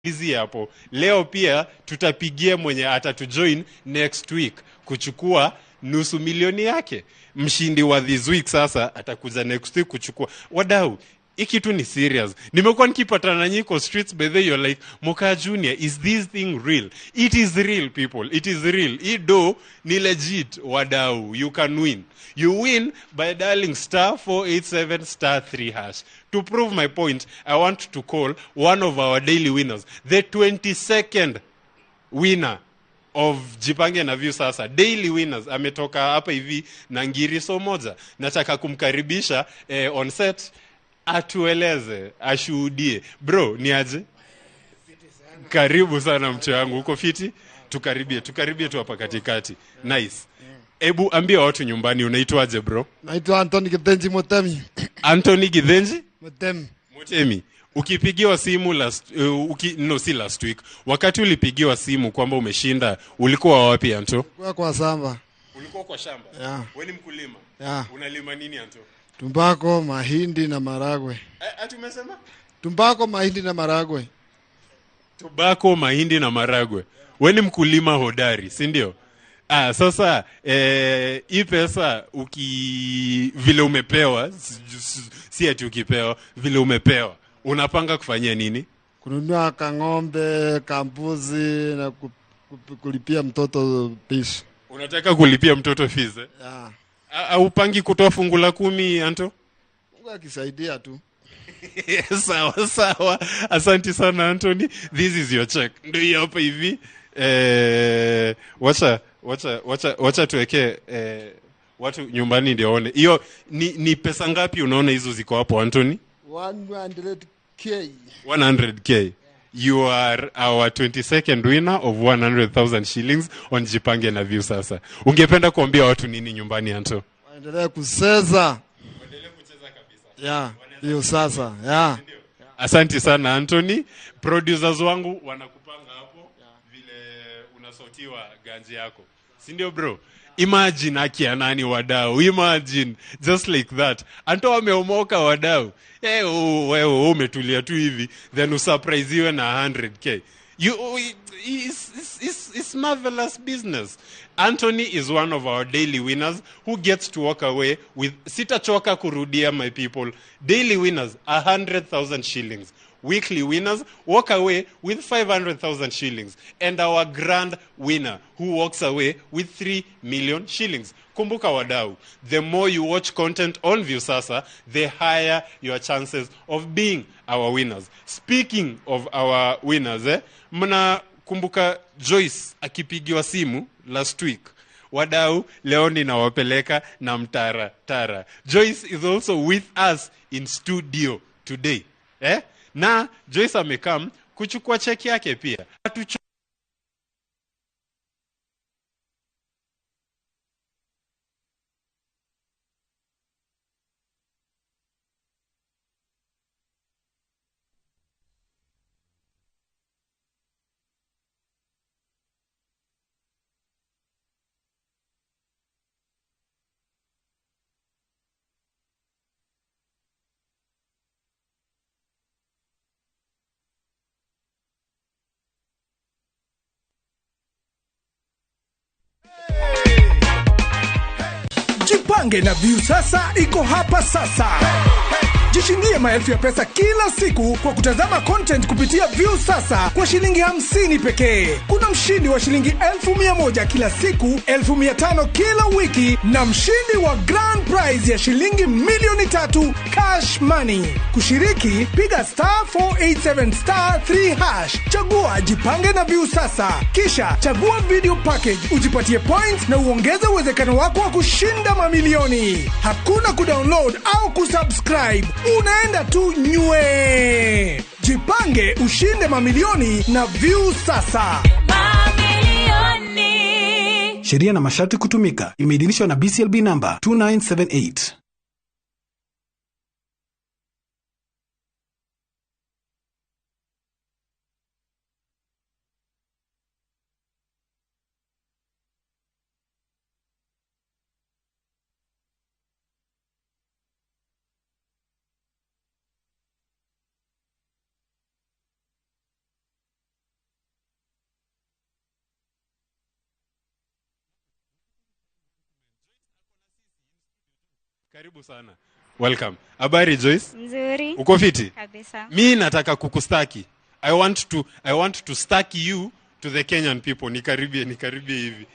Hizi hapo leo pia tutapigia mwenye atatujoin next week kuchukua nusu milioni yake. Mshindi wa this week sasa atakuja next week kuchukua. Wadau, hii kitu ni serious. Nimekuwa nikipatana na nyinyi kwa streets, by the way, you're like, Moka Junior, is this thing real? It is real, people. It is real. Hii do ni legit, wadau. You can win. You win by dialing star 487 star 3 hash. To prove my point, I want to call one of our daily winners, the 22nd winner of Jipange na Viusasa, daily winners. Ametoka hapa hivi na ngiriso moja. Nataka kumkaribisha on set atueleze, ashuhudie. Bro, ni aje? Karibu sana mtu wangu, uko fiti? Tukaribie, tukaribie tu hapa katikati. Nice. Ebu ambia watu nyumbani unaitwaje bro? Naitwa Anthony Githinji Mutemi. Anthony Githinji Mutemi. Mutemi. Ukipigiwa simu last no si last week. Wakati ulipigiwa simu kwamba umeshinda, ulikuwa wapi Anto? Kwa kwa shamba. Ulikuwa kwa shamba? Yeah. Wewe ni mkulima? Yeah. Unalima nini Anto? Tumbako, mahindi na maragwe. Ati umesema? Tumbako, mahindi na maragwe. Tobacco, mahindi na maragwe. Wewe ni mkulima hodari, si ndio? Ah, sasa hii pesa vile umepewa, si ati ukipewa, vile umepewa, unapanga kufanyia nini? Kununua kang'ombe, kambuzi na kulipia mtoto fees. Unataka kulipia mtoto fees eh? Yeah. Haupangi kutoa fungu la 10 Anto? Mungu akisaidia tu. Sawa sawa. Asante sana Anthony. This is your check. Ndio hii hapa hivi. Wacha tuweke watu nyumbani ndio waone. Hiyo ni pesa ngapi unaona hizo ziko hapo Anthony? 100k. 100k. You are our 22nd winner of 100,000 shillings on Jipange na Viusasa. Ungependa kuambia watu nini nyumbani Anto? Waendelee kucheza. Waendelee kucheza kabisa. Yeah, Viusasa. Yeah. Asante sana Anthony. Producers wangu wanakupanga hapo vile unasotiwa ganji yako. Si ndio bro? Imagine haki ya nani wadau. Imagine just like that. Anto ameomoka wadau. Wewe umetulia tu hivi then usurpriseiwe na 100k. It's marvelous business. Anthony is one of our daily winners who gets to walk away with, sitachoka kurudia my people, daily winners 100,000 shillings. Weekly winners walk away with 500,000 shillings. And our grand winner who walks away with 3 million shillings. Kumbuka wadau, the more you watch content on Viusasa, the higher your chances of being our winners. Speaking of our winners, mna kumbuka Joyce akipigiwa simu last week. Wadau, leo ninawapeleka na mtara tara. Joyce is also with us in studio today. Na Joyce amekam kuchukua cheki yake pia. Jipange na Viusasa iko hapa sasa. Jishindie maelfu ya pesa kila siku kwa kutazama content kupitia Viusasa kwa shilingi 50 pekee. Kuna mshindi wa shilingi 1,100 kila siku, 1,500 kila wiki na mshindi wa grand prize ya shilingi 3,000,000 cash money. Kushiriki, piga star 487 star 3 hash. Chagua Jipange na Viusasa. Kisha chagua video package, ujipatie points na uongeze uwezekano wako wa kushinda mamilioni. Hakuna kudownload au kusubscribe. Unaenda tu nywe. Jipange ushinde mamilioni na Viusasa. Mamilioni. Sheria na masharti kutumika. Imeidhinishwa na BCLB number 2978. Karibu sana. Welcome. Habari, Joyce? Mzuri. Uko fiti? Kabisa. Mi nataka kukustaki. I want to staki you to the Kenyan people. Nikaribie, nikaribie hivi.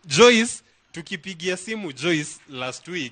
Joyce, tukipigia simu Joyce last week